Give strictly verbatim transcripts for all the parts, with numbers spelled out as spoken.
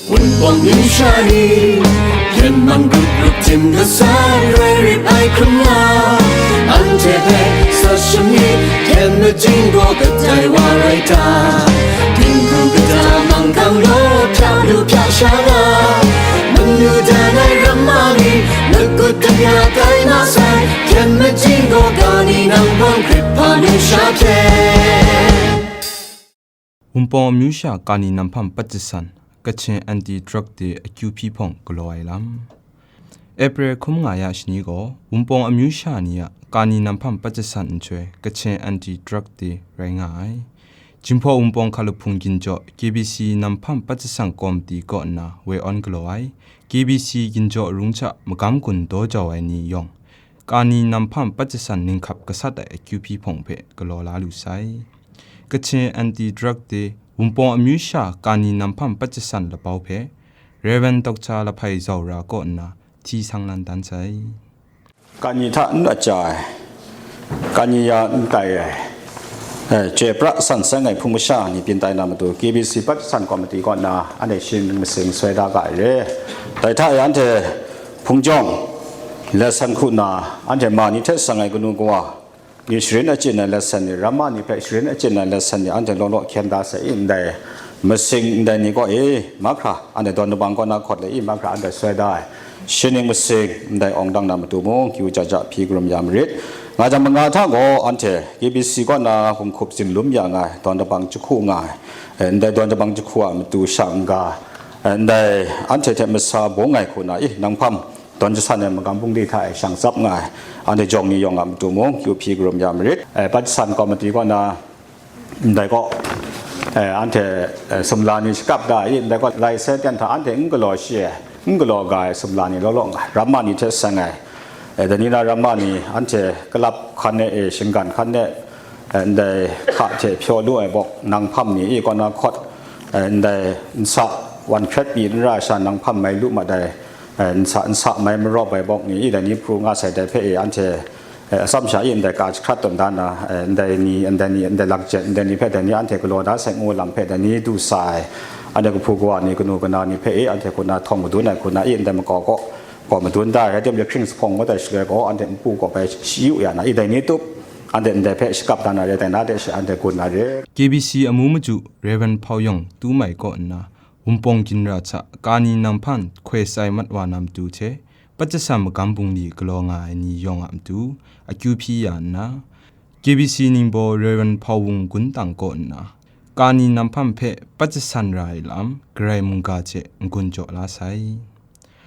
Wunpawng myu sha ni, hpyen man grup grup tim kasai rai rit ai hkrum nga, anhte hpe sa shani, hpyen majing gaw kadai wa rai ta? Dinghku kata manggang law hpya lu hpya sha nga, manu dan ai ramma ni, lagut daya kai masai, hpyen majing gaw ga ni nang bawng hkrit hpa myu sha hpyen. Wunpawng amyu sha Kani Nanghpam Patjasan, Kachin Anti Drug Day akyu hpyi hpawng galaw ai lam. April hkum nga ya shani gaw, Wunpawng amyu sha ni a Kani Nanghpam Patjasan nhtoi Kachin Anti Drug Day rai nga ai. Jinghpaw Wunpawng hkalup hpung ginjaw K B C Nanghpam Patjasan Kawmati kaw nna woi awn galaw ai, K B C ginjaw rung hta magam gun daw jau ai ni yawng, Kani Nanghpam Patjasan ninghkap gasat ai akyu hpyi hpawng hpe galaw la lu sai. Kachin Anti Drug Day, Wunpawng amyu sha Kani Nanghpam Patjasan labau hpe, Rev. Doctor Lahpai Zaura kaw nna hti sang lan dan sai. Kani hta n aja ai, kani ya n tai ai, eh, chye pra san seng ai hpung masha ni byin tai na matu, K B C Patjasan Kawmati kaw nna anhte shi ning masing soi da ga ai re. Dai hta e anhte hpung jawng let san hku nna, anhte ma ni hte sang ai kanu kawa, ni sharin achyin ai let san ni, ramma ni hpe sharin achyin ai let san ni, anhte law law hkyen da sai i, ndai masing ndai ni kaw e, mahkra anhte dawn dabang kaw na hkawt le i, mahkra anhte soi da ai, shi ning masing ndai awng dang na matu mung, kyu ja ja hpyi karum ya marit. Nga jang manga hta gaw, anhte K B C kaw na hkum hkup zinlum ya nga ai, dawn dabang jahku nga ai, eh, ndai dawn dabang jahku a matu sha n-ga, eh, ndai anhte hte masa bung ai hku na i, nang hpam dawn jasan ai magam bungli hta e shang tsap nga ai, anhte jawng ni yawng a matu mung, kyu hpyi karum ya marit. Eh, Patjasan Kawmati kaw na, ndai kaw, eh, anhte, eh, sumla ni shakap da i, ndai kaw lai sai ten hta anhte n galaw shi ai, n galaw ga ai sumla ni law law nga ai, ramma ni hte seng ai, eh, dai ni na ramma ni anhte kalap hkan e, eh, shinggan hkan e, eh, ndai hka hte hpyaw lu ai bawk, nang hpam ni i kaw na hkawt, eh, ndai nsa wan hkret pyi n ra sha, nang hpam mai lu mat ai, eh, nsa, nsa mai marawp ai bawk ni i, dai ni pru nga sai, dai hpe i anhte, eh, atsam sha i ndai ka jahkrat tawn da na, eh, ndai ni, ndai ni, ndai lakjet, ndai ni hpe dai ni anhte galaw da sai ngu lam hpe dai ni du sa ai, anhte kahpu kawa ni, kanu kana ni hpe i anhte hku na htawng madun ai hku na i, ndai makau kaw, kaw madun da ai, rai tim jahkring jahpawng ngut ai shaloi gaw, anhte npu kaw bai shi yu ya na i, dai ni tup, anhte ndai hpe shakap da na re, dai na de shi anhte gun na re. K B C amu maju Rev. Hpau Yawng Tu Mai kaw nna, Wunpawng ginra hta Kani Nanghpam hkoi sai mat wa na matu hte, Patjasan magam bungli galaw nga ai ni yawng a matu akyu hpyi ya nna, K B C ningbaw Rev. Hpau Wung Gun Tang kaw nna, Kani Nanghpam hpe Patjasan ra ai lam, Karai mungga hte n-gun jaw la sai.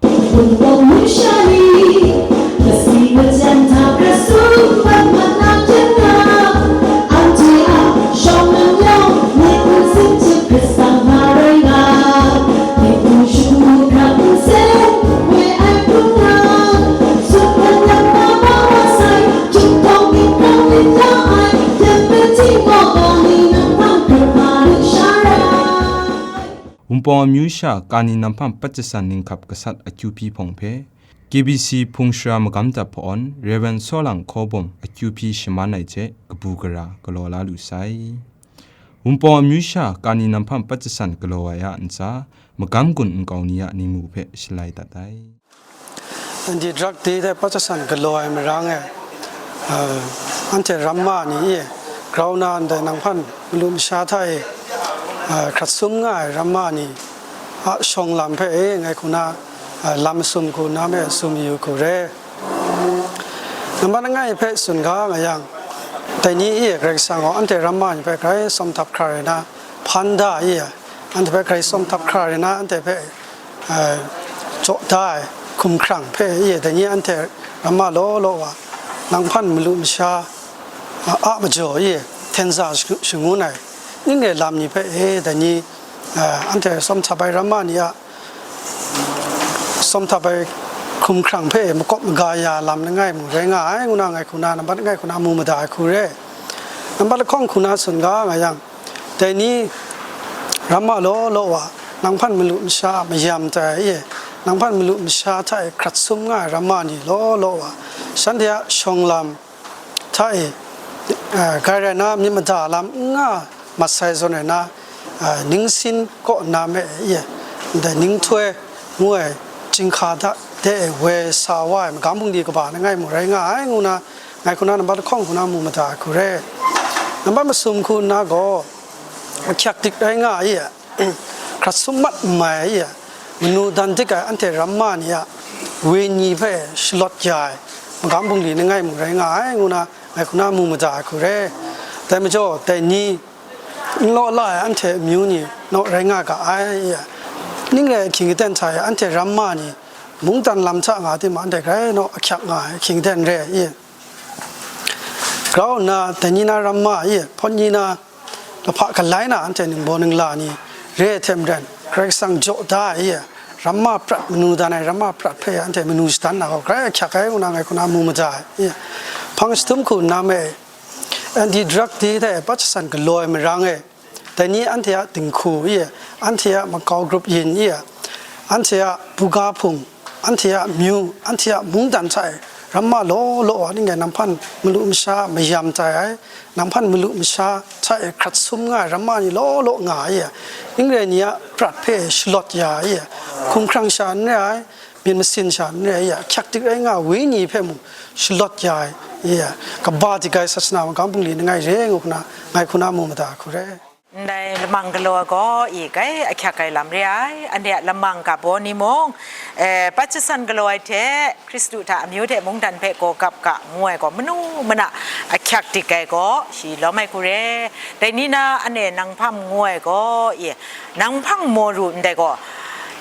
Wunpawng myu sha ni, kasi majan hta hkra sum mat mat na jan nga, anhte a shawng lam yawng myit n sin hte hkrit sang hpa rai nga, myit n shu hkra n sen woi ai hpung na, sut mat lam na ma wa sai, chyum tawng myit hkrang myit la ai, jan pen ting gaw gaw ni nang hpang hkrit hpa lut sha rai. Wunpawng amyu sha Kani Nanghpam Patjasan ninghkap gasat akyu hpyi hpawng hpe, K B C hpung shara magam dap hpa-awn Rev. Sawlang Hkaw Bawm akyu hpyi shaman ai hte kabu gara galaw la lu sai. Wunpawng amyu sha Kani Nanghpam Patjasan galaw ai a ntsa, magam gun nkau ni a ningmu hpe shalai dat ai. Anti drug day hte Patjasan galaw ai marang e, ah, anhte ramma ni e grau na ndai Nanghpam malu masha hta e, ah, hkrat sum nga ai ramma ni a shawng lam hpe e ngai hku na, ah, lam masum hku na me sum yu hku re. Nambat langai hpe tsun ga nga yang, dai ni e Karai Kasang gaw anhte ramma ni hpe grai tsawm htap hkra rai na, hpan da e, anhte hpe grai tsawm htap hkra rai na, anhte hpe, eh, jaw da ai hkum hkrang hpe e, dai ni anhte ramma law law wa, Nanghpam malu masha, a, a majaw e, hten za shangun ai, ning re lam ni hpe e, dai ni, eh, anhte tsawm htap ai ramma ni a tsawm htap ai hkum hkrang hpe makawp maga ya lam langai mung rai nga ai, ngu na ngai hku na, nambat langai hku na mu mada ai hku re. Nambat lahkawng hku na tsun ga nga yang, dai ni ramma law law wa, Nanghpam malu masha a mayam tai e, Nanghpam malu masha hta e hkrat sum nga ai ramma ni law law wa, shanhte a shawng lam hta e, eh, grai rai na myit mada lam n nga mat sai zawn rai na, eh, ningsin kaw nna me e, ndai Ninghtoi ngu ai chyinghka hta de e woi sa wa ai magam bungli kaba langai mung rai nga ai ngu na, ngai hku na nambat lahkawng hku na mu mada ai hku re. Nambat masum hku nna gaw, ahkyak dik rai nga ai, hkrat sum mat n mai ai, manu dan dik ai anhte ramma ni a wenyi hpe shalawt ya ai magam bungli langai mung rai nga ai ngu na, ngai hku na mu mada ai hku re. Dai majaw, dai ni n law la ai anhte amyu ni naw rai nga ga ai. Ning rai ahkying aten hta e anhte ramma ni mungdan lam hta nga timung, anhte grai naw ahkyak nga ai ahkying aten re ai. Grau nna, dai ni na ramma e, hpawt ni na, lahpa galai na anhte ningbaw ningla ni re ai hte maren, Karai Kasang jaw da ai e, ramma prat manu dan ai ramma prat hpe anhte manu shadan na gaw grai ahkyak ai ngu na ngai hku na mu mada ai. Hpang jahtum hku nna me, anti drug day hta e pat shasan galaw ai marang e, dai ni anhte a dinghku e, anhte a makau grup yin e, anhte a buga hpung, anhte a amyu, anhte a mungdan hta e, ramma law law wa ning rai nang hpan malu masha mayam tai ai, nang hpan malu masha hta e hkrat sum nga ai ramma ni law law nga ai, ning rai ni a prat hpe shalawt ya ai, hkumhkrang sha n rai ai, myit masin sha n rai ai, ahkyak dik rai nga ai wenyi hpe mung shalawt ya ai, kaba dik ai sasana magam bungli langai re ngu hku na, ngai hku na mu mada ai hku re. Ndai lamang galaw gaw i grai ahkyak ai lam re ai, anhte a lamang ga baw ni mung, eh, pat shasan galaw ai hte, Hkristu hta amyu hte mungdan hpe gaw gap ga ngu ai gaw manu mana ahkyak dik ai gaw shi lawm ai hku re. Dai ni na anhte nang hpang ngu ai gaw i, nang hpang maw ru ndai gaw,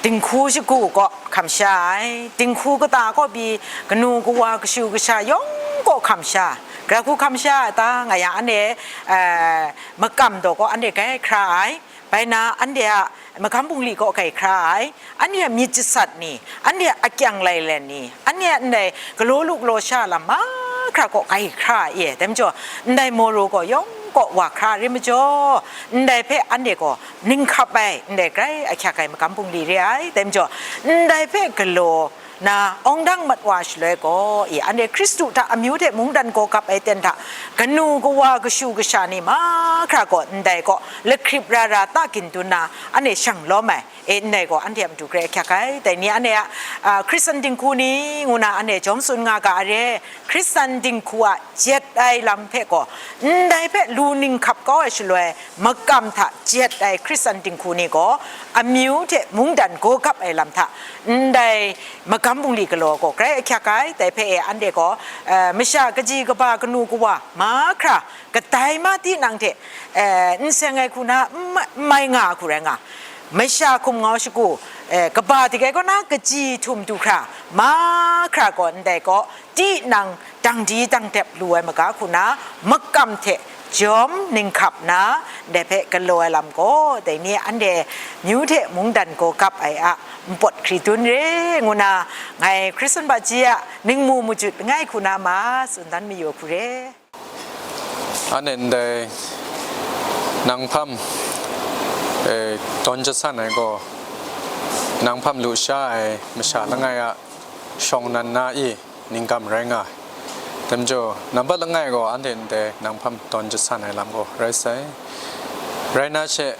dinghku shagu kaw hkam sha ai, dinghku kata kaw pyi kanu kawa kashu kasha yawng kaw hkam sha, gara hku hkam sha ai ta nga yang anhte, eh, makam daw kaw anhte grai hkra ai, bai na anhte a magam bungli kaw grai hkra ai, anhte a myit jasat ni, anhte a akyang lailen ni, anhte a ndai galaw lu galaw sha lam mahkra kaw grai hkra ai e, dai majaw, ndai maw ru gaw yawng kaw wa hkra re majaw, ndai hpe anhte gaw ninghkap ai, ndai grai ahkyak ai magam bungli re ai, dai majaw, ndai hpe galaw na awng dang mat wa shaloi gaw, i, anhte Hkristu hta amyu hte mungdan gaw gap ai ten hta, kanu kawa kashu kasha ni mahkra gaw ndai gaw lakrip ra ra ta gindun na, anhte shang lawm ai, e, ndai gaw anhte a matu grai ahkyak ai. Dai ni anhte a, a, Hkristan dinghku ni ngu na anhte jawm tsun nga ga ai re, Hkristan dinghku a jet ai lam hpe gaw, ndai hpe lu ninghkap kau ai shaloi, makam hta jet ai Hkristan dinghku ni gaw, amyu hte mungdan gaw gap ai lam hta, ndai magam bungli galaw gaw grai ahkyak ai, dai hpe e anhte gaw, eh, masha kaji kaba kanu kawa mahkra kadai ma tinang hte, eh, n seng ai hku na n ma-, n mai nga ai hku rai nga, masha hkum ngau shagu, eh, kaba dik ai kaw na kaji htum du hkra, mahkra gaw ndai gaw, tinang dang di dang dep lu ai maga hku na, makam hte jawm ninghkap na, ndai hpe galaw ai lam gaw, dai ni anhte myu hte mungdan gaw gap ai a npawt hkri dun re, ngu na, ngai Hkristan baji a ningmu majut langai hku na ma tsun dan mayu hku re. Anhte ndai nang hpam, eh, dawn jasan ai gaw, nang hpam lu sha ai masha langai a shawng nan na i, ningkam rai nga ai. Dai majaw, nambat langai gaw anhte ndai nang hpam dawn jasan ai lam gaw rai sai. Rai na she,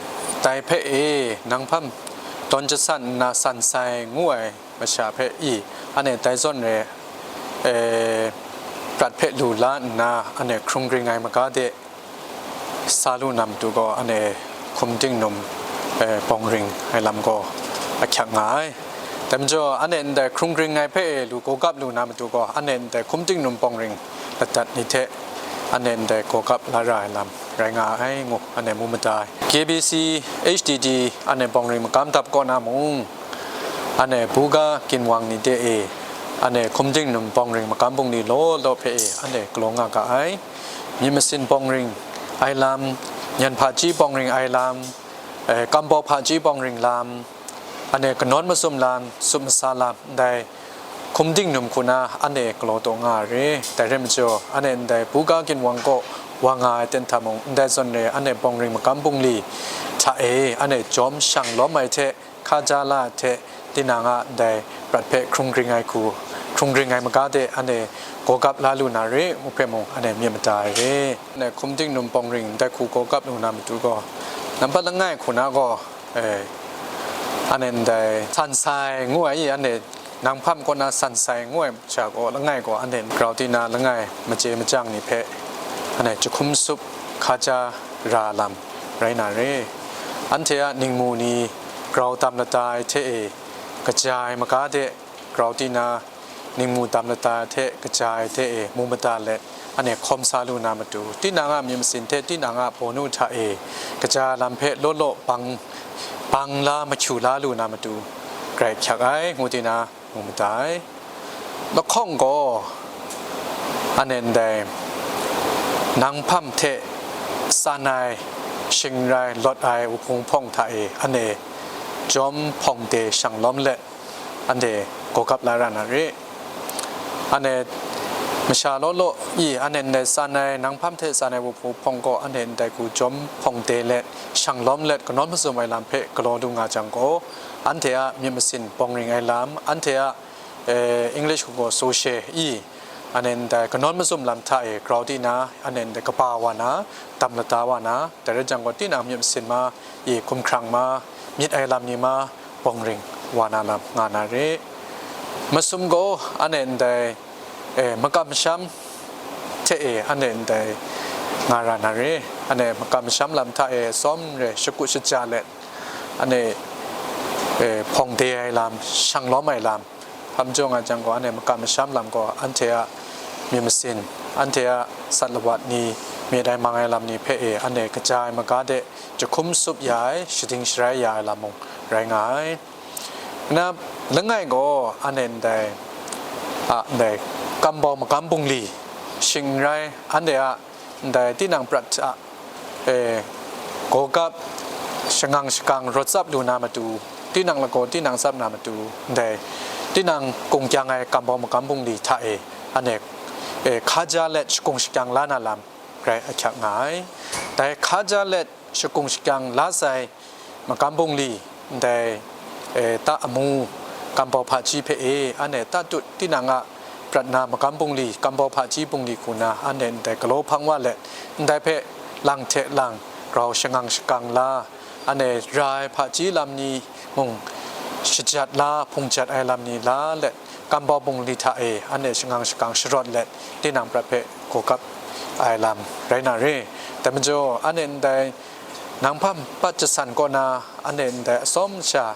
dai hpe e nang hpam dawn jasan nna san sai ngu ai masha hpe i, anhte dai zawn re, e, prat hpe lu la nna, anhte hkrung ring ai maga de, sa lu na matu gaw, anhte hkum tingnum, eh, bawng ring ai lam gaw ahkyak nga ai. Dai majaw, anhte ndai hkrung ring ai hpe e lu gawgap lu na matu gaw, anhte ndai hkum tingnum bawng ring ladat ni hte anhte ndai gawgap la ra ai lam rai nga ai ngu, anhte mu mada ai. K B C, H T D, anhte bawng ring magam dap kaw na mung, anhte buga ginwang ni de e, anhte hkum tingnum bawng ring magam bungli law law hpe e, anhte galaw nga ga ai. Myit masin bawng ring ai lam, nyan hpaji bawng ring ai lam, eh, kambau hpaji bawng ring lam, anhte kanawn mazum lam, sup masa lam, ndai hkum tingnum hku na anhte galaw taw nga ai re. Dai rai majaw, anhte ndai buga ginwang kaw wa nga ai ten hta mung, ndai zawn re anhte bawng ring magam bungli hta e anhte jawm shang lawm ai hte, hkaja la hte, tinang a ndai prat hpe hkrung ring ai hku, hkrung ring ai maga de anhte gawgap la lu na re, ngu hpe mung anhte myit mada ai re. Anhte hkum tingnum bawng ring ndai hku gawgap lu na matu gaw, nambat langai hku na gaw, eh, Anhte ndai San Sai ngu ai i, anhte Nang Hpam kaw na San Sai ngu ai masha gaw langai gaw, anhte grau di na langai machye machyang ni hpe anhte jahkum sup hkaja ra lam rai na re. Anhte a ningmu ni grau tam lata ai hte e, kaja ai maga de grau di na ningmu tam lata ai hte kaja ai hte e mu mada let, anhte hkawm sa lu na matu, tinang a myit masin hte tinang a bawnu hta e kaja lam hpe law law bang, bang la mahkyu la lu na matu, grai hkyak ai, ngu di na mu mada ai. Lahkawng gaw, anhte ndai Nang Hpam hte San Ai, Shing Rai, Lawt Ai, Wuhpung Hpawng hta e anhte jawm hpawng de shang lawm let, anhte gawgap la ra na re. Anhte masha law law i, anhte ndai San Ai, Nang Hpam hte San Ai, Wuhpung Hpawng gaw anhte ndai hku jawm hpawng de let, shang lawm let, kanawn mazum ai lam hpe galaw lu nga jang gaw, anhte a myit masin bawng ring ai lam, anhte a, eh, English hku gaw social i, anhte ndai kanawn mazum lam hta e grau di na, anhte ndai kaba wa na, tam lata wa na, dai rai jang gaw, tinang myit masin ma, i hkumhkrang ma, myit ai lam ni ma, bawng ring wa na lam nga na re. Masum gaw, anhte ndai, eh, makam masham hte e, anhte ndai nga ra na re. Anhte makam masham lam hta e, sawm re, shagu shaja let, anhte, eh, hpawng de ai lam, shang lawm ai lam, hpam jaw nga jang gaw, anhte makam masham lam gaw, anhte a myit masin, anhte a sat lawat ni, myit ai mang ai lam ni hpe e, anhte kaja ai maga de jahkum sup ya ai, shading sharai ya ai lam mung rai nga ai. Na, langai gaw, anhte ndai, a, ndai, kambau magam bungli, shing rai, anhte a, ndai tinang prat hta, e, gawgap, shangang shakang rawt tsap lu na matu, tinang lagaw tinang tsap na matu, ndai, tinang kungkyang ai kambau magam bungli hta e, anhte, e, hkaja let shakung shakyang la na lam rai ahkyak nga ai. Dai hkaja let shakung shakyang la sai magam bungli, ndai, e, ta amu, kambau hpaji hpe e, anhte tatut tinang a prat na magam bungli, kambau hpaji bungli hku na, anhte ndai galaw hpang wa let, ndai hpe lang hte lang grau shangang shakang la, anhte ra ai hpaji lam ni mung shajat la, hpung jat ai lam ni la let, kambau bungli hta e anhte shangang shakang sharawt let, tinang prat hpe gawgap ai lam rai na re. Dai majaw, anhte ndai Nang Hpam pat jasan kaw na, anhte ndai atsawm sha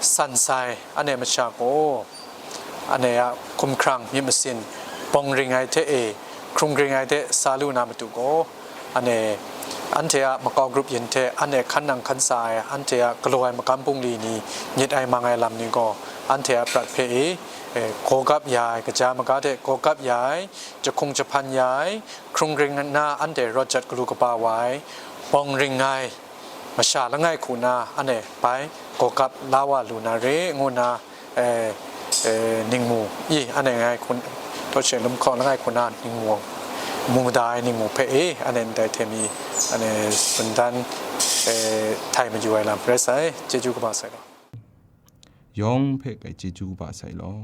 San Sai, anhte masha gaw, anhte a hkumhkrang myit masin bawng ring ai hte e, hkrung ring ai hte sa lu na matu gaw, anhte, anhte a makau grup yin hte anhte hkan nang hkan sa ai, anhte a galaw ai magam bungli ni, myit ai mang ai lam ni gaw, anhte a prat hpe e, e, gawgap ya ai, kaja maga hte gawgap ya ai, jahkung jahpan ya ai, hkrung ring na anhte rawt jat galu kaba wa ai, bawng ring ai masha langai hku na anhte bai gawgap la wa lu na re, ngu na, e, e, ningmu i, anhte ngai hku, Taw She Lum Hkawng langai hku na ningmu, mu da ai ningmu hpe e, anhte ndai hte mi, anhte tsun dan, e, htai mayu ai lam rai sai, chyeju kaba sai law. Yawng hpe kai chyeju kaba sai law.